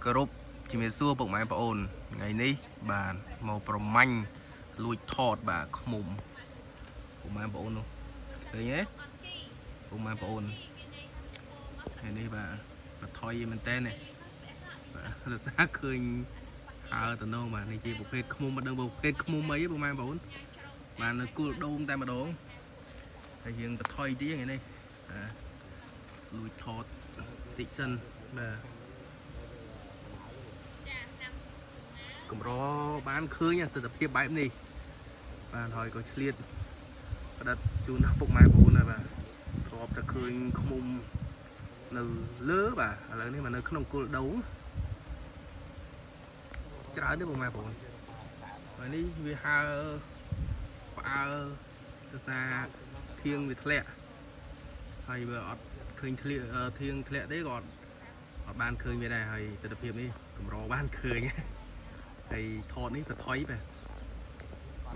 គោរពជំរាបសួរពុកម៉ែបងប្អូនថ្ងៃនេះបាទមកប្រមាញ់លួចថតបាទឃ្មុំពុកម៉ែបងប្អូននោះឃើញទេពុកម៉ែបងប្អូនថ្ងៃនេះបាទបថុយមែនតើនេះបាទរសារឃើញហើតំណងបាទនេះជាប្រភេទឃ្មុំមិនដឹងប្រភេទឃ្មុំអីទេពុកម៉ែបងប្អូនបាទនៅគល់ដូងតែម្ដងហើយយើងបថុយទៀតថ្ងៃនេះបាទលួចថតតិចសិនបាទ កម្របានឃើញទស្សនភាពបែបនេះបាទហើយក៏ឆ្លៀតផ្ដិតជូនដល់ពុកម៉ែបងប្អូនដែរបាទធ្លាប់តែឃើញឃ្មុំនៅលើបាទឥឡូវនេះមកនៅក្នុងគល់ដូងច្រើនទេពុកម៉ែបងប្អូនហើយនេះវាហើផ្អើទៅសារធៀងវាធ្លាក់ហើយវាអត់ឃើញធ្លាក់ធៀងធ្លាក់ទេក៏អត់អត់បានឃើញវាដែរហើយទស្សនភាពនេះកម្របានឃើញ ហើយថតនេះបថុយបាទ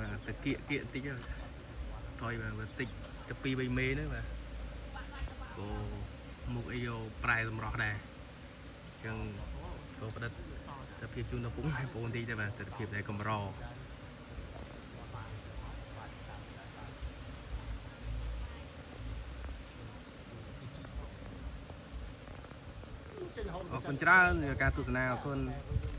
បាទតគៀកគៀកតិចហើយថយបាទវាតិចទៅ2 3មេហ្នឹងបាទក៏មុខអីយកប្រែសម្រស់ដែរអញ្ចឹងក៏ផ្ដិតទភាពជូនដល់ពុកម៉ែបងប្អូនតិចដែរបាទទភាពដែរកម្រអរគុណច្រើនសម្រាប់ការទស្សនាអរគុណ។